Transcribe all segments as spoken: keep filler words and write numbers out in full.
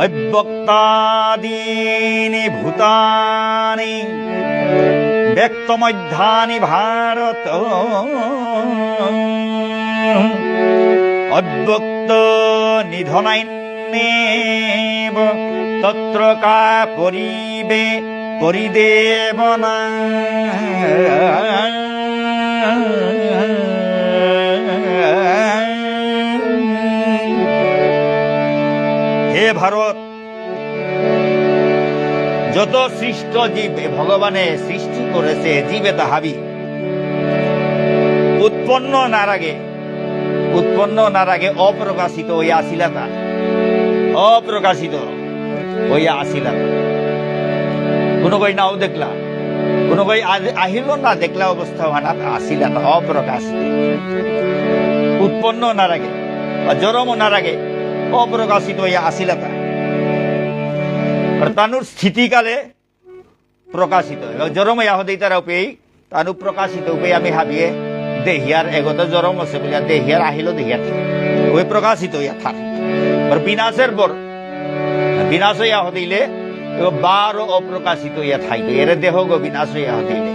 অব্যক্তাদীনি ভূতানি ব্যক্তমধ্যানি ভারত। অব্যক্ত নিধনান্যেব তত্র কা পরিবে পরিদেবনা। হে ভারত, যত সৃষ্ট জীব এ ভগবানে সৃষ্টি করেসে, জীব এতা হাবি উৎপন্ন অনার আগে, উৎপন্ন অনার আগে অপ্রকাশিত অয়া আসিলাতা, অপ্রকাশিত অয়া আসিলাতা। কোনো কই নাও দেখলা, কোনো কই আ-, আহিল না দেখলা অবস্থা অহানাত আসিলাতা, অপ্রকাশিত। উৎপন্ন অনার আগে বা জরম অনার আগে অপ্রকাশিত অয়া আসিলাতা। আর তানুর স্থিতিকালে প্রকাশিত। এবাকা জরম অয়া হদেইতারা উপেই, তানু প্রকাশিত উপেই আমি হাবিয়ে দেহিয়ার এগত জরম অসে বুলিয়া দেহিয়ার আহিল দেহিয়ার। ওই প্রকাশিত অয়া থার। আর বিনাশর পর, বিনাশ অয়া হদেইলে, এগ বারো অপ্রকাশিত অয়া থাইতই। এরে দেহগ বিনাশ অয়া হদেইলে।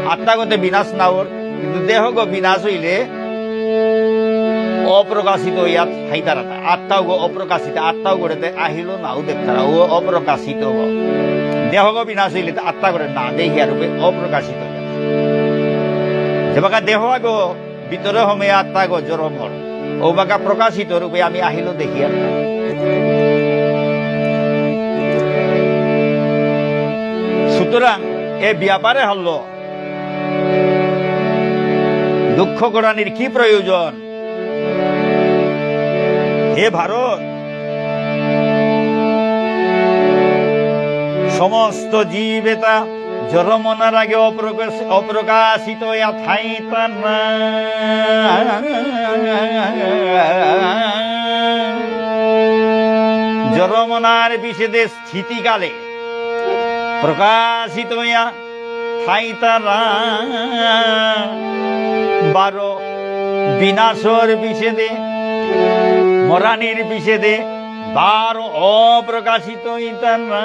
আত্মাগতে বিনাশ না অর, কিন্তু দেহগ বিনাশ অইলে অপ্রকাশিত অয়া থাইতারাতা। আত্মাগ অপ্রকাশিত, আত্মাগরেতে আহিল নাও দেখতারা, ও অপ্রকাশিতগ। দেহগ বিনাশ অইলে তে আত্মাগরে না দেহিয়ার উপে অপ্রকাশিত অয়া। যেবাকা দেহ আগ ভিতরে হমে আত্মাগ জরম অর, ওবাকা প্রকাশিত রূপে আমি আহিল দেহিয়ার। সুতরাং এ ব্যাপারে হল দুঃখ করানির কি প্রয়োজন? হে ভারত, সমস্ত জীব এতা জরম অনার আগে অপ্রকাশ-, অপ্রকাশিত অয়া থাইতারা। জরম অনার পিছেদে স্থিতিকালে প্রকাশিত অয়া থাইতারা। বারো বিনাশর পিছেদে, মরানির পিছেদে, বারো অপ্রকাশিত অইতারা।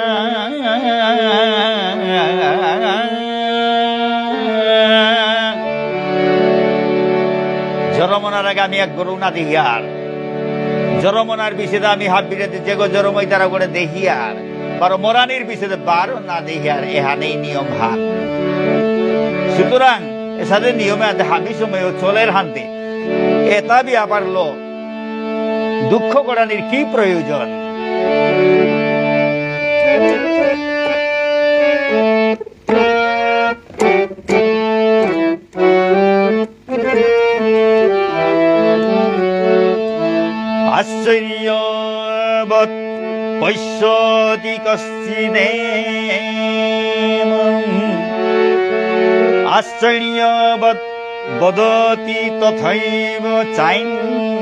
জরম অনার আগে আমি একগরেউ না দেহিয়ার। জরম অনার পিছেদে আমি হাবিরে যেগ জরম অইতারাগরে দেহিয়ার। বারো মরানির পিছেদে বারো না দেহিয়ার, এহানেই নিয়মহান। সুতরাং এসাদে নিয়মে আদে হাবি সময়ও চলের হানতে। এতা ব্যাপারলো দুঃখ করানির কি প্রয়োজন? আশ্চর্যবৎ পশ্যতি কশ্চিদেমং। আশ্চর্যবৎ বদতি তথৈব চান্যন্যঃ।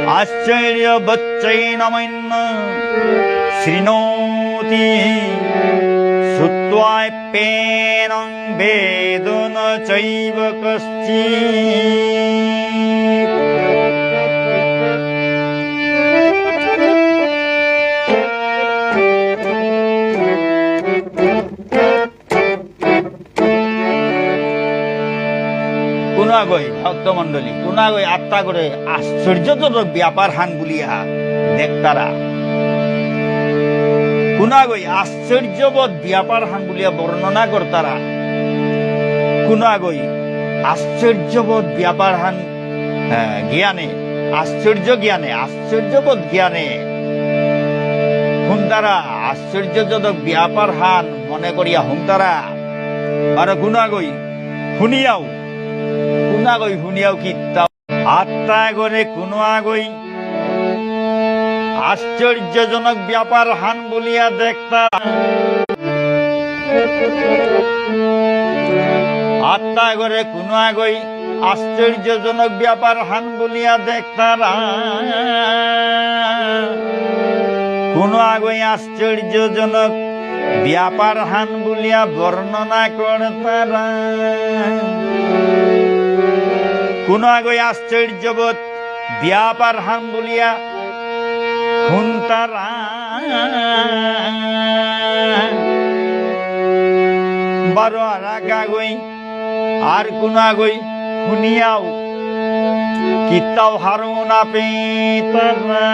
আশ্চর্যবচ্চৈনমন্যঃ শৃণোতি শ্রুত্বাপ্যেনং বেদ ন চৈব কশ্চিৎ। কোনো আগই ভক্তমণ্ডলী, কোনো আগই আত্মাগরে আশ্চর্যজনক ব্যাপারহান বুলিয়া দেখতারা, কোনো আগই আশ্চর্যবৎ ব্যাপারহান বুলিয়া বর্ণনা করতারা, কোনো আগই আশ্চর্যবৎ ব্যাপারহান, আহ, জ্ঞানে, আশ্চর্য জ্ঞানে, আশ্চর্যবৎ জ্ঞানে হুনতারা, আশ্চর্যজনক ব্যাপারহান মনে করিয়া হুনতারা। আর কোনো আগই হুনিয়াও, কোনো আগই হুনিয়াও কিত্তাও। আত্মাগরে কোনো আগই আশ্চর্যজনক ব্যাপারহান বুলিয়া দেখতারা। আত্মাগরে কোনো আগই আশ্চর্যজনক ব্যাপারহান বুলিয়া দেখতারা। কোনো আগই আশ্চর্যজনক ব্যাপারহান বুলিয়া বর্ণনা করতারা। কোনো আগই আশ্চর্যবৎ ব্যাপার হান বুলিয়া হুনতারা। বারো আর আগই আর কোনো আগই হুনিয়াও কিতাও হারৌ না পেতারা।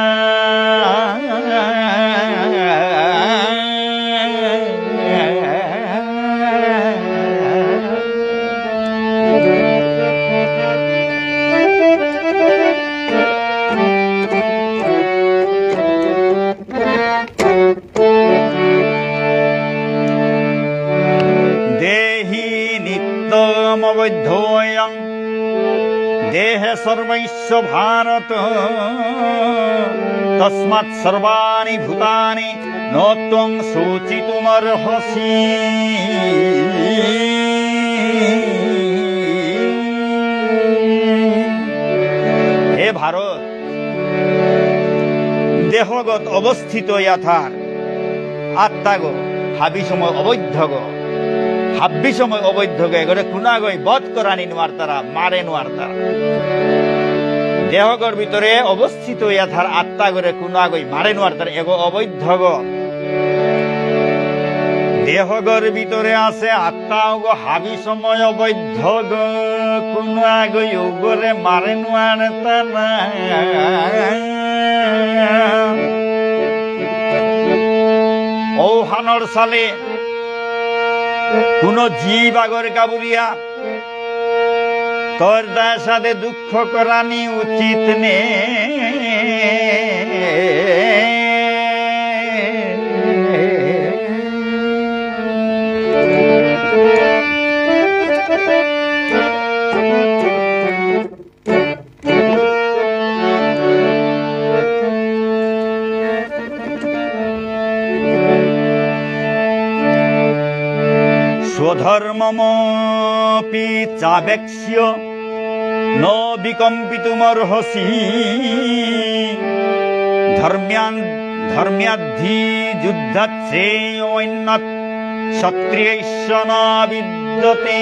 দেহী নিত্যমবধ্যোঽয়ং দেহে সর্বস্য ভারত। তস্মাৎ সর্বাণি ভূতানি ন ত্বং শোচিতুমর্হসি। হে ভারত, দেহগত অবস্থিত ইয়া থার আত্মাগো হাবি সময় অবধ্যগো, হাবি সময় অবধ্যগো, এগরে কুনাগই বধ করানি নোয়ারতারা, মারে নোয়ারতারা। দেহগর ভিতরে অবস্থিত ইয়া থার আত্মাগরে কুনাগই মারে নোয়ারতারা, এগো অবধ্যগো। দেহগর ভিতরে আছে আত্মা, ওগো হাবি সময় অবধ্যগো, কোনো আগই ওগরে মারে নোয়ারতারা। ঔহানর সালে কোনো জীব আগর কাবুলিয়া তোর দাসাদে দুঃখ করানি উচিত নে। স্বধর্মমপি চাবেক্ষ্য ন বিকম্পিতুমর্হসি। ধর্ম্যান-, ধর্ম্যাদ্ধি যুদ্ধাচ্ছ্রেয়োঽন্যৎ ক্ষত্রিয়স্য ন বিদ্যতে।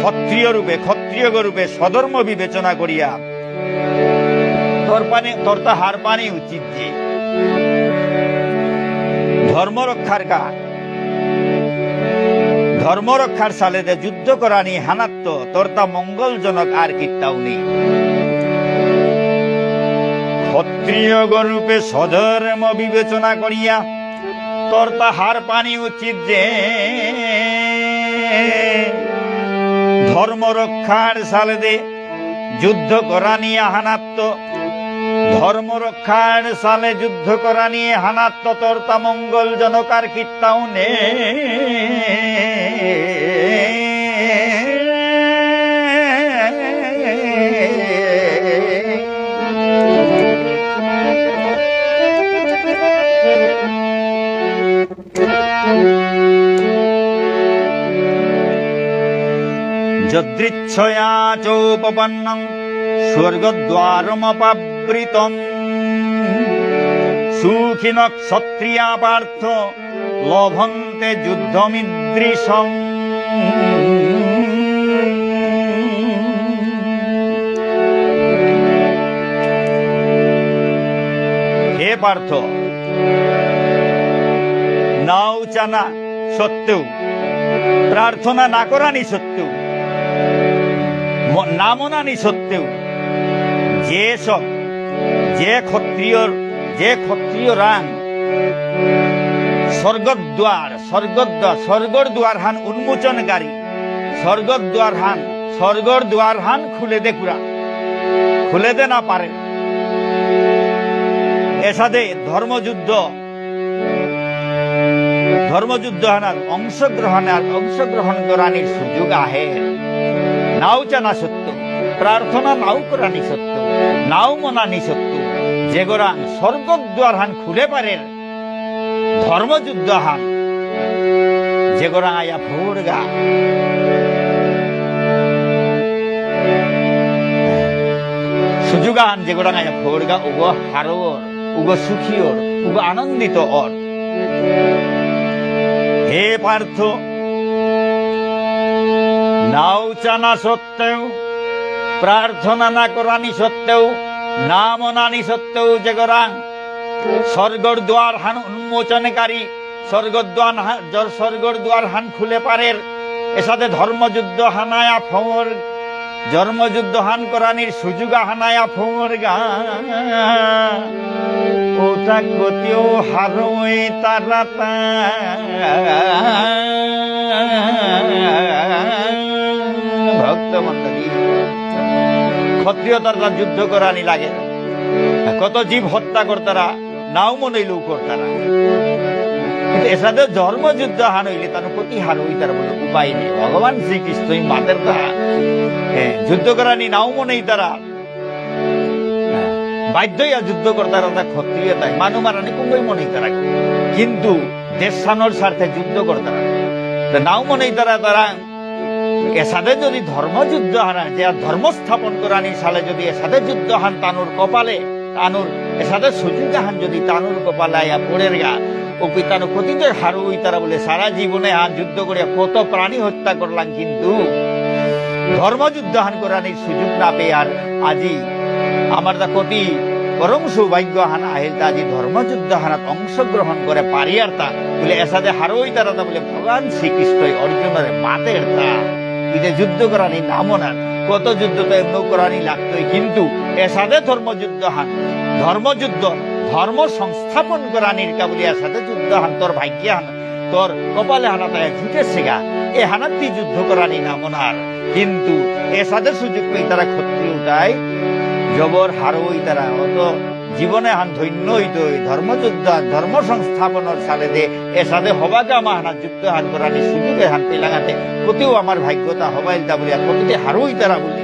ক্ষত্রিয় রূপে, ক্ষত্রিয় রূপে স্বধর্ম বিবেচনা করিয়া তোর পানি, তোর তা হার পানি উচিত যে ধর্ম রক্ষার কা, ধর্ম রক্ষার সালেদে যুদ্ধ করানি হানাত্ত তোর তা মঙ্গলজনক আর কিত্তাও নেই। ক্ষত্রিয় রূপে স্বধর্ম বিবেচনা করিয়া তোর তা হার পানি উচিত যে ধর্ম রক্ষার সালেদে যুদ্ধ করানি আহানাত্ত, ধর্ম রক্ষার সালে যুদ্ধ করানি হানাত্ত তোর তা মঙ্গলজনক আর কিত্তাও নে। যদৃচ্ছয়া চোপপন্নং স্বর্গদ্বারমপাবৃতম। সুখিন ক্ষত্রিয়া পার্থ লভন্তে যুদ্ধমীদৃশম। হে পার্থ, নাও চানা সত্ত্বেও, প্রার্থনা না করানি সত্ত্বেও, ম-, না মনানি সত্ত্বেও, যে সব, যে ক্ষত্রিয়র, যে ক্ষত্রিয়রাং স্বর্গদ্বার, স্বর্গদ্বার, স্বর্গর দুয়ারহান উন্মোচনকারী, স্বর্গর দুয়ারহান, স্বর্গর দুয়ারহান খুলে দে পুরা, খুলে দে না পারে। এসাদে ধর্মযুদ্ধ, ধর্মযুদ্ধ হানার অংশগ্রহণ আর অংশগ্রহণ করানির সুযোগ আহে। নাও চানা সত্ত্বেও, প্রার্থনা নাও করানি সত্ত্বেও, নাও মনানি সত্ত্বেও, যেগরাং স্বর্গর দুয়ারহান খুলে পারের, ধর্মযুদ্ধ হান যেগরাং আয়া ফোরগা, সুযোগ হান যেগরাং আয়া ফোরগা, উগো হারৌর, উগো সুখী অর, উগো আনন্দিত অর। হে পার্থ, নাও চানা সত্ত্বেও, প্রার্থনা না করানি সত্ত্বেও, না মনানি সত্ত্বেও যে গরাং স্বর্গর দ্বার হান উন্মোচনকারী, স্বর্গর দ্বার হা-, জ-, স্বর্গর দ্বার হান খুলে পারের, এসাদে ধর্মযুদ্ধ হানায়া ফোর, ধর্মযুদ্ধ হান করানির সুযোগ হানায়া ফোর গা। ওটা গতিও হারই তারাতা। ভক্তমণ্ডলী, ক্ষত্রিয় তারা যুদ্ধ করানি লাগে। কত জীব হত্যা করতারা, নাও মনেইলেও করতারা। কিন্তু এসাদে ধর্মযুদ্ধ হান হইলে তার প্রতি হার হইতারা বলে উপায় নেই। ভগবান শ্রীকৃষ্ণই মাতের তা, হ্যাঁ, যুদ্ধ করানি নাও মনেইতারা। বাধ্য হইয়া যুদ্ধ করতারা, তা ক্ষত্রিয় তাই। মানু মারানি কুঙ্গই মনেইতারা। কিন্তু দেশহানর স্বার্থে যুদ্ধ করতারা। তা নাও মনেইতারা তারা। এসাদে যদি ধর্মযুদ্ধ হানা, যে আর ধর্ম স্থাপন করানি সালে যদি এসাদে যুদ্ধ হান তানুর কপালে, তানুর এসাদে সুযোগ হান যদি তানুর কপালে আয়া পড়ের গা, ও পিতানো কতি যে হারু হইতারা বলে সারা জীবনে হান যুদ্ধ করে কত প্রাণী হত্যা করলাম, কিন্তু ধর্মযুদ্ধ হান করানির সুযোগ না পেয়ে আর আজি আমার তা কতি পরম সৌভাগ্য হান আহিল তা আজি ধর্মযুদ্ধ হানাত অংশগ্রহণ করে পারিয়ার তা বলে এসাদে হারু হইতারা তা বলে ভগবান শ্রীকৃষ্ণই অর্জুনরে মাতের তা। ইতে যুদ্ধ করানি নামনার, কত যুদ্ধ তো এমনও করানি লাগতই, কিন্তু এসাদে ধর্মযুদ্ধ হান, ধর্মযুদ্ধ, ধর্ম সংস্থাপন করানির কা বলে এসাদে যুদ্ধ হান তোর ভাগ্যে হান, তোর কপালে হানা তাই জুটেসেগা, এ হানাত্তি যুদ্ধ করানি নামনার। কিন্তু এসাদে সুযোগ পেয়ে তারা ক্ষত্রিয় উঠায়, জবর হারো হইতারা, অত জীবনে হান ধন্য হইতই, ধর্মযুদ্ধ, ধর্ম সংস্থাপনর সালে দে, এসাদে হবাকা মা হানা যুদ্ধ হান করানি সুযোগ হান পেলাঙাতে, কতিও আমার ভাগ্যতা হবাইলতা বলিয়া, কতিতে হারো হইতারা বলি,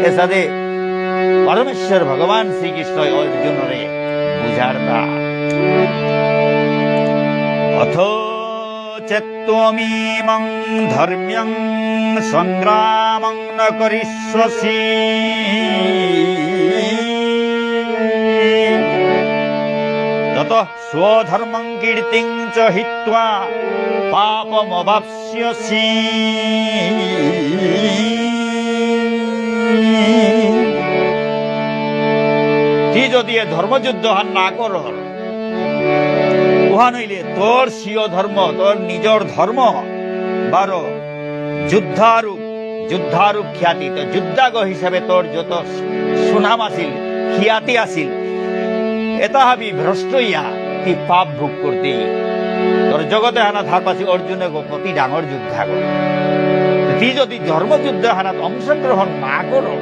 এসাদে পরমেশ্বর ভগবান শ্রীকৃষ্ণ অর্জুনরে বুঝারতা। অথ চেত্ত্বমিমং ধর্ম্যং সংগ্রামং ন করিষ্যসি। ততঃ স্বধর্মং কীর্তিং চ হিত্বা পাপমবাপ্স্যসি। তি যদি এ ধর্মযুদ্ধ হান না করর, উহান হইলে তোর স্বীয় ধর্ম, তোর নিজর ধর্ম, বারো যোদ্ধারূপ, যোদ্ধারূপ খ্যাতি, তো যোদ্ধাগ হিসাবে তোর যত সুনাম আছিল, খ্যাতি আছিল, এতা হাবি ভ্রষ্ট হইয়া তি পাপ ভোগ করতে। তোর জগতে হানা ধার পাশে অর্জুনে গো কতি ডাঙর যোদ্ধাগ। তি যদি ধর্মযুদ্ধ হানাত অংশগ্রহণ না করর,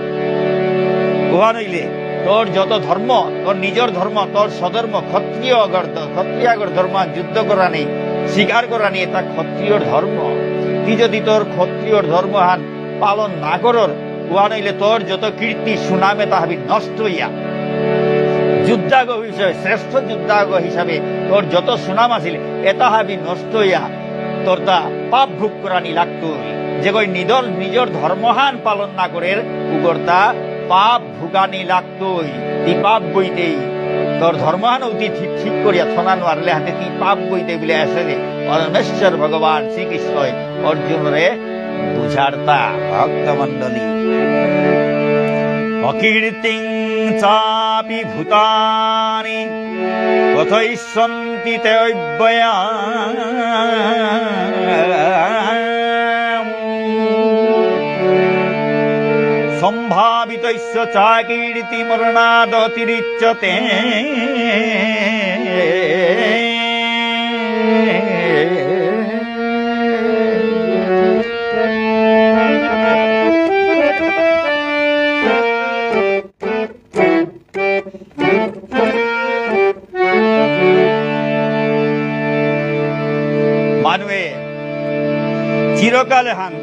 উহান হইলে তোর যত ধর্ম, তোর নিজর ধর্ম, তোর স্বধর্ম, ক্ষত্রিয় আগর, ক্ষত্রিয় আগর ধর্ম যুদ্ধ করানি, স্বীকার করানি, এতা ক্ষত্রিয়র ধর্ম। তি যদি তোর ক্ষত্রিয়র ধর্ম হান পালন না করর, উহান হইলে তোর যত কীর্তি সুনাম এতা হাবি নষ্ট হইয়া, যোদ্ধাগ হিসাবে, শ্রেষ্ঠ যোদ্ধাগ হিসাবে তোর যত সুনাম আছিল, এতা হাবি নষ্ট হইয়া, তোর তা পাপ ভোগ করানি লাগতই। যেগই নিজর, নিজর ধর্মহান পালন না করের, উগর তা পাপ ভোগানি লাগতই। তি পাপ বইতেই। তোর ধর্মহান উতি ঠিক, ঠিক করিয়া থনা নোয়ারলে হাতে তি পাপ বইতে বলে আসে রে। পরমেশ্বর ভগবান শ্রীকৃষ্ণই অর্জুনরে বুঝারতা ভক্তমণ্ডলী। অকীর্তিং চাপি ভূতানি কথয়িষ্যন্তি তে অব্যয়াম। সম্ভাবিতস্য চাকীর্তিমরণাদতিরিচ্যতে। মানুয়ে চিরকাল হান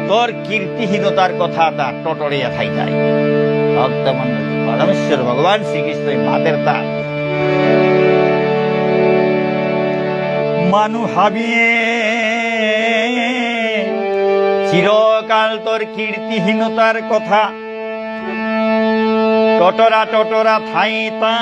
তোর কীর্তিহীনতার কথা তা টটরিয়া থাইতাই। ভক্তমণ্ডলী, পরমেশ্বর ভগবান শ্রীকৃষ্ণই মাতের তা। মানু হাবিয়ে চিরকাল তোর কীর্তিহীনতার কথা টটরা টটরা থাইতা।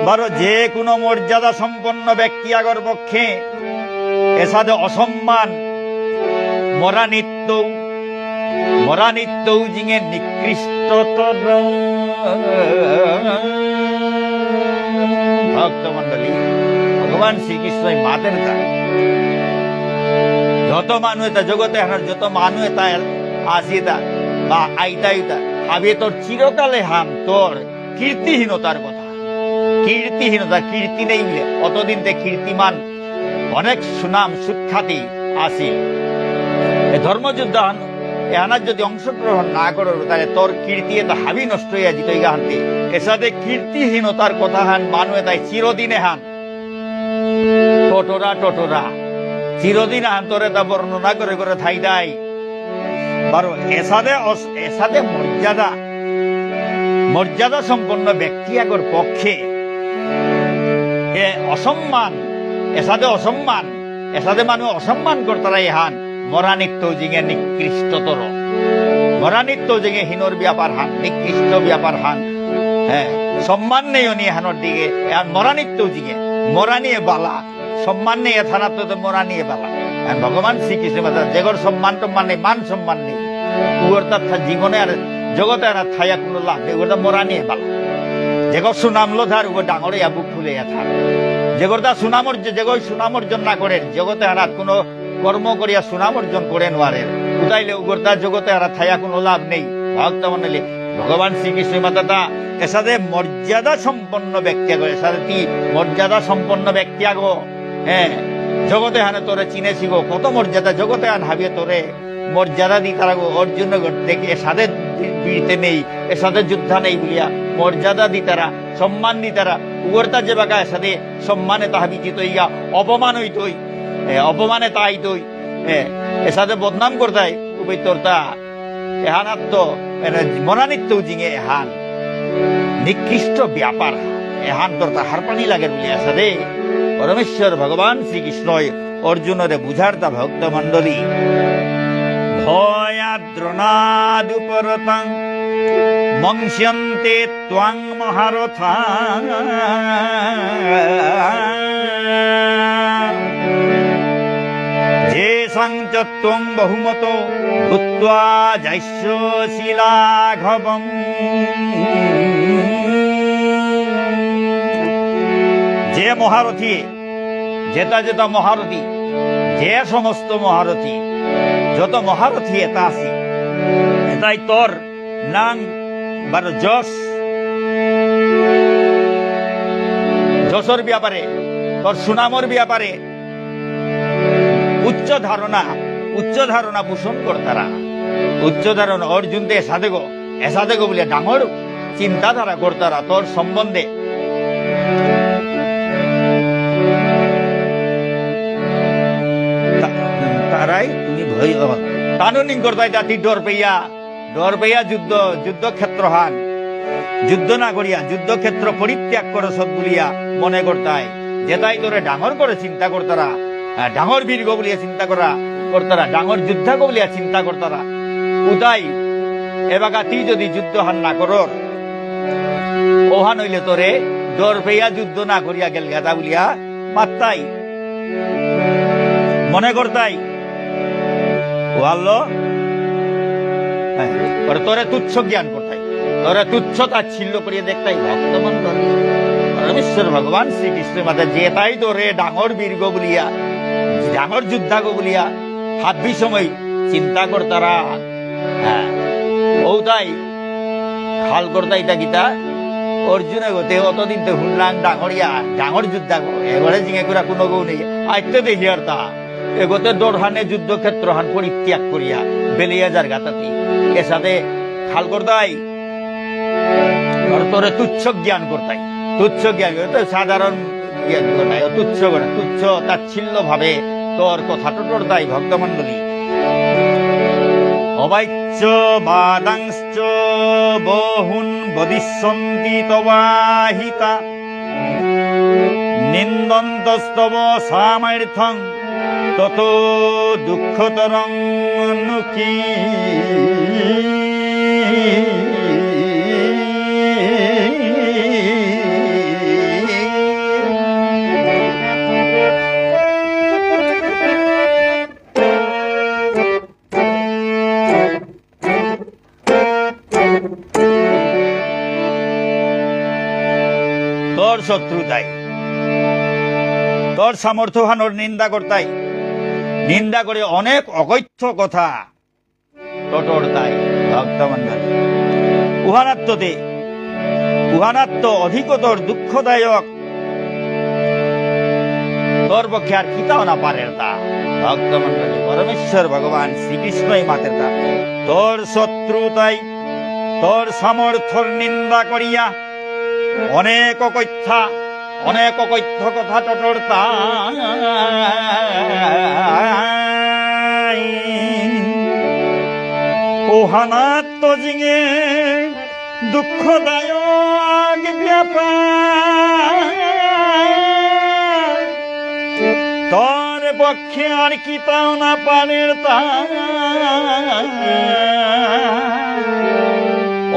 বারো যে কোনো মর্যাদা সম্পন্ন ব্যক্তি আগর পক্ষে এসাদে অসম্মান, মরানিত্য, মরানিত্য জিঙে নিকৃষ্টতর। ভক্তমণ্ডলী, ভগবান শ্রীকৃষ্ণই মাতের তা। যত মানু এতা জগতে হানার যত মানু এতা আসিতা বা আইতাইতা, হাবি তোর চিরকালে হান তোর কীর্তিহীনতার কথা। কীর্তিহীনতা, কীর্তি নেই বুলে। অতদিন তে কীর্তিমান, অনেক সুনাম, সুখ্যাতি আসিল। এ ধর্মযুদ্ধ হান, এহানাত যদি অংশগ্রহণ না করর, তাহলে তোর কীর্তি এতা হাবি নষ্ট হইয়া যিতই গা হানতে। এসাদে কীর্তিহীনতার কথা হান মানু এতাই চিরদিনে হান টটরা, টটরা। চিরদিন আহান তোরে তা বর্ণনা করে করে থাইতাই। বারো এসাদে অস-, এসাদে মর্যাদা, মর্যাদা সম্পন্ন ব্যক্তি আগর পক্ষে এ অসম্মান, এসাদে অসম্মান, এসাদে মানু অসম্মান করতারা এহান মরানিত্য জিঙে নিকৃষ্টতর। মরানিত্য জিঙে হীনর ব্যাপার হান, নিকৃষ্ট ব্যাপার হান। হ্যাঁ, সম্মান নেই অনি হানর দিকে, এহান মরানিত্য জিঙে, মরানিয়ে বালা। সম্মান নেই এথানাত তো মরানিয়ে বালা। আর ভগবান শ্রীকৃষ্ণ মাতা যেগর সম্মান টম্মান নেই, মান সম্মান নেই, উগর তার থা-, জীবনে আর জগতে আর থায়া কোনো লাভ নেই, উগর তা মরানিয়ে বালা। যেগর সুনাম লো ধার, উগর ডাঙরে ইয়া বুক ফুলে ইয়া থার। যেগর তা সুনাম অর্জ-, যেগর সুনাম অর্জন না করে, জগতে আর কোনো কর্ম করিয়া সুনাম অর্জন করে নোয়ারে, উতাইলে উগর তা জগতে আর থায়া কোনো লাভ নেই। ভক্তমণ্ডলী, ভগবান শ্রীকৃষ্ণ মাতা তা এসাদে মর্যাদা সম্পন্ন ব্যক্তি আগো, এসাদে তি মর্যাদা সম্পন্ন ব্যক্তি আগো, হ্যাঁ, জগতে হানে তোরে চিনেসি গো, কত মর্যাদা জগতে আন হাবিয়ে তোরে মর্যাদা দিতারা গো, অর্জুন গো, দেখে এসাদে বি-, বীরতে নেই, এসাদে যোদ্ধা নেই বুলিয়া মর্যাদা দিতারা, সম্মান দিতারা, উগরতা যে বাকা এসাদে সম্মানে তাহা বিজিত হইয়া অপমান হইতই, এ, অপমানে তাইতই, এ, এসাদে বদনাম করতাই, উবে তোরতা এহানাত্ত, মানে, মরানিত্য জিঙে এহান নিকৃষ্ট ব্যাপার, এহান তোর তা হারপানি লাগে বুলে আসা দে। পরমেশ্বর ভগবান শ্রীকৃষ্ণই অর্জুনরে বুঝার তা ভক্তমণ্ডলী। ভয়াদ্রণাদুপরতং মংস্যন্তে ত্বাং মহারথা। যেষাং চ ত্বং বহুমতো ভূত্বা যাস্যসি লাঘবম। যে মহারথী, যেতা যেতা মহারথী, যে সমস্ত মহারথী, যত মহারথী এতা আসি, এতাই তোর নাঙ বারো যশ, যশর ব্যাপারে, তোর সুনামর ব্যাপারে উচ্চ ধারণা, উচ্চ ধারণা পোষণ করতারা। উচ্চ ধারণা অর্জুন দে এসাদেগো, এসাদেগো বুলে ডাঙর চিন্তাধারা করতারা তোর সম্বন্ধে। তা-, তারাই তুমি ভয়, তানু নিং করতাই জাতি ডর পেয়া। ডর পেয়া যুদ্ধ, যুদ্ধক্ষেত্র হান, যুদ্ধ না করিয়া, যুদ্ধক্ষেত্র পরিত্যাগ করসত বুলিয়া মনে করতাই। যেতাই তোরে ডাঙর করে চিন্তা করতারা, আহ, ডাঙর বীরগ বুলিয়া চিন্তা করা, করতারা, ডাঙর যোদ্ধাগ বুলিয়া চিন্তা করতারা। উতাই, এবাকা তি যদি যুদ্ধ হান না করর, ওহান হইলে তোরে ডর পেয়া যুদ্ধ না করিয়া গেলগাতা বুলিয়া মাত্তাই। মনে করতাই। ওয়াল্লো, হ্যাঁ, ওরে তোরে তুচ্ছ জ্ঞান করতাই। তোরে তুচ্ছ তাচ্ছিল্য করিয়া দেখতাই ভক্তমণ্ডলী। পরমেশ্বর ভগবান শ্রীকৃষ্ণ মাতা যেতাই তোরে ডাঙর বীরগ বুলিয়া, ডাঙর যোদ্ধাগ বুলিয়া, হাব্বি সময় চিন্তা করতারা। হ্যাঁ, ওতাই খাল করতাই তা কিতা, অর্জুন এগোতে অতদিন তে হুনলাং ডাঙরিয়া, ডাঙর যোদ্ধাগ, এগোরে জিঙে কুরা কোনো গো নেই, আইতে দেখিয়ার তা, এগোতে ডরহানে যুদ্ধক্ষেত্র হান পরিত্যাগ করিয়া, বেলিয়া যারগাতাতি, এসাদে খাল করতাই, আর তোরে তুচ্ছ জ্ঞান করতাই, তুচ্ছ জ্ঞান করতাই, সাধারণ ইয়ে দিও নাই, তুচ্ছ করে, তুচ্ছ তাচ্ছিল্য ভাবে তোর কথা টটর দায় ভক্তমণ্ডলী। অবাচ্য বাদাংশ্চ বহূন বদিষ্যন্তি তবাহিতা। নিন্দন্তস্তব সামর্থ্যং তত দুঃখতরং নো কি। তোর শত্রুতাই, তোর সামর্থ্যহানর নিন্দা করতাই, নিন্দা করে অনেক অকথ্য কথা টটরতাই ভক্তমণ্ডলী। উহানাত্ততে, উহানাত্ত অধিকতর দুঃখদায়ক তোর পক্ষে আর কিতাও না পারের তা। ভক্তমণ্ডলী, পরমেশ্বর ভগবান শ্রীকৃষ্ণই মাতের তা। তোর শত্রুতাই তোর সামর্থ্যর নিন্দা করিয়া অনেক অকথ্য, অনেক অকথ্য কথা টটরতাই। ওহানাত্ত জিঙে দুঃখদায়ক ব্যাপার। তোর পক্ষে আর কিতাও না পারের তা।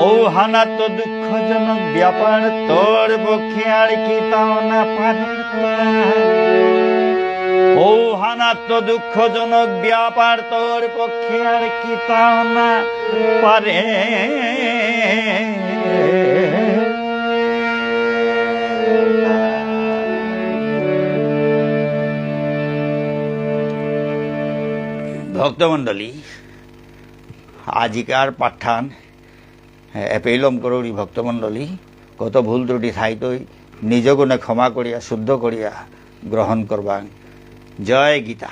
ওহানাত্ত দুঃখজনক ব্যাপার, তোর পক্ষে আর কিতাও না পারের তা। ওহানাত্ত দুঃখজনক ব্যাপার, তোর পক্ষে আর কিতাও না পারে। ভক্তমণ্ডলী, আজিকার পাঠহান এপেইলম করুরি ভক্তমণ্ডলী, কত ভুল ত্রুটি থাইতই নিজ গুণে ক্ষমা করিয়া, শুদ্ধ করিয়া গ্রহণ করবাং। জয় গীতা।